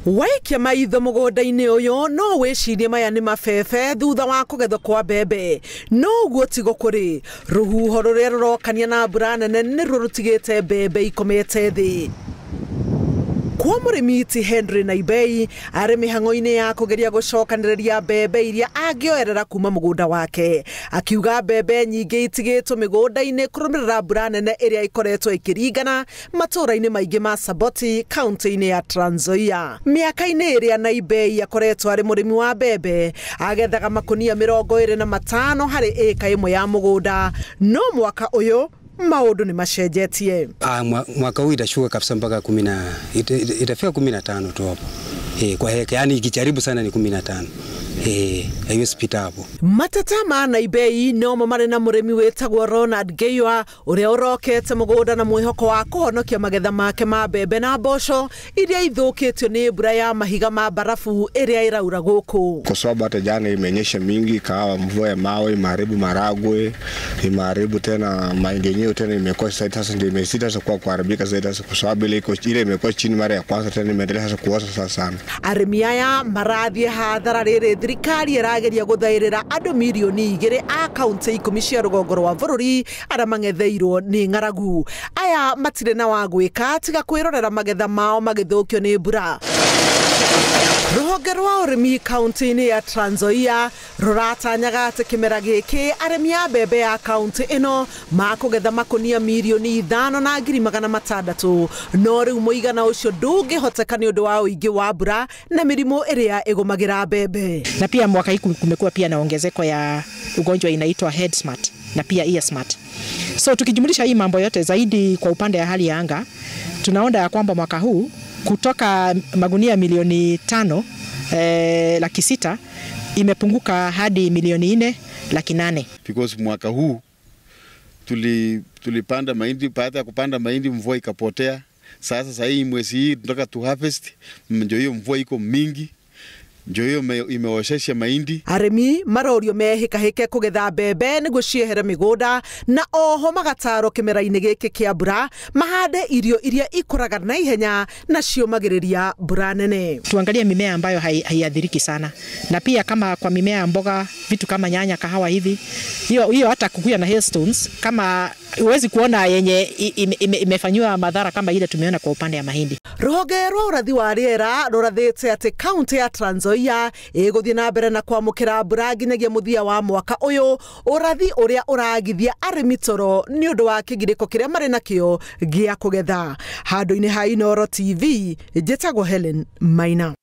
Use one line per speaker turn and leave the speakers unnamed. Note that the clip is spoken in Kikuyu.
Waikia maitho mũgũnda-inĩ ũyũ no wĩcirie maya nĩ mabebe thutha wa kũgethwo kwa mbembe, no ũguo tigo kũrĩ. Rũhuho rũrĩa rũrokania na mbura nene nĩruo rũtigĩte mbembe ikomete thĩ. Kwa mũrĩmi ti Henry Naibei arĩ mĩhang'o-inĩ ya kũgeria gũcokanĩrĩria mbembe iria angĩoerera kuma mũgũnda wake, akiuga mbembe nyingĩ itigĩtwo mĩgũnda-inĩ kũrũmĩrĩra mbura nene ĩrĩa ĩkoretwo ĩkĩringana matũũra-inĩ maingĩ ma Saboti kaunti-inĩ ya Trans Nzoia. Mĩaka-inĩ ĩrĩa Naibei akoretwo arĩ mũrĩmi wa mbembe agethaga makunia 25 harĩ ĩka ĩmwe ya mũgũnda, no mwaka ũyũ maũndũ nĩ macenjetie.
Mwaka huu itashuka kabisa mpaka itafika 15 tu hapo. Kwa heka, yani ikijaribu sana ni 15. Haiwezi pita hapo.
Mateta ma Naibei no marĩ na mũrĩmi wĩtagwo Ronald Ngeiwa ũrĩa ũrokete mũgũnda na mwĩhoko wa kũhonokia magetha make ma mbembe na mboco iria ithũkĩtio nĩ mbura ya mahiga ma barafu ĩrĩa ĩraura gũkũ.
Kwa sababu hata jana imenyesha mingi, ikawa mvua ya mawe imeharibu maragwe, imeharibu tena mahindi yenyewe, tena imekuwa sasa ndio imesita sasa kwa kuharibika zaidi sasa, kwa sababu ile imekuwa chini mara ya kwanza, tena imeendelea sasa kuoza sasa sana.
Arĩmi aya marathiĩ hathara rĩrĩ thirikari ĩrageria gũthaĩrĩra andũ mirioni 2 a kaunti 10 cia rũgongo rwa bũrũri arĩa mang'etheirwo nĩ ng'aragu. Aya matirĩ na wa gwĩka tiga kwĩrorera magetha mao magĩthũkio nĩ mbura. Rũhonge rwa ũrĩmi kaunti-inĩ ya Trans Nzoia rũratanyaga atĩ kĩmera gĩkĩ arĩmi a mbembe ya kaunti ĩno makũgetha makunia mirioni 5,600, no rĩu mũigana ũcio ndũngĩhoteka nĩ ũndũ wa ũingĩ wa mbura na mĩrimũ ĩrĩa ĩgũmagĩra mbembe.
Na pia mwaka hii kumekuwa pia na ongezeko ya ugonjwa inaitwa head smart na pia ear smart. So tukijumlisha hii mambo yote zaidi kwa upande ya hali ya anga, tunaona ya kwamba mwaka huu kutoka magunia milioni 5,600,000 imepunguka hadi milioni 4,800,000.
Because mwaka huu tulipanda mahindi, baada ya kupanda mahindi mvua ikapotea. Sasa hii mwezi hii tunataka tu harvest, ndio hiyo mvua iko mingi, ndio hiyo imeoshesha mahindi.
Arĩmi marorio mehĩkahĩke kũgetha mbembe nĩguo ciehere mĩgũnda, na oho magatarwo kĩmera-inĩ gĩkĩ kĩa mbura mahande irio iria ikũraga na ihenya na ciũmagĩrĩria mbura nene.
Tuangalie mimea ambayo haiathiriki sana, na pia kama kwa mimea ya mboga, vitu kama nyanya, kahawa hivi, hiyo hata kukuya na hailstones kama huwezi kuona yenye imefanywa madhara kama ile tumeona kwa upande ya mahindi.
Rũhonge rwa ũrathi wa rĩera rũrathĩte atĩ kaunti ya Trans Nzoia ĩgũthiĩ na mbere na kwamũkĩra mbura nginyagia mũthia wa mwaka ũyũ, ũrathi ũrĩa ũragithia arĩmi toro nĩ ũndũ wa kĩgirĩko kĩrĩa marĩ nakĩo gĩa kũgetha. Handũ-inĩ ha Inooro TV, njĩtagwo Helen Maina.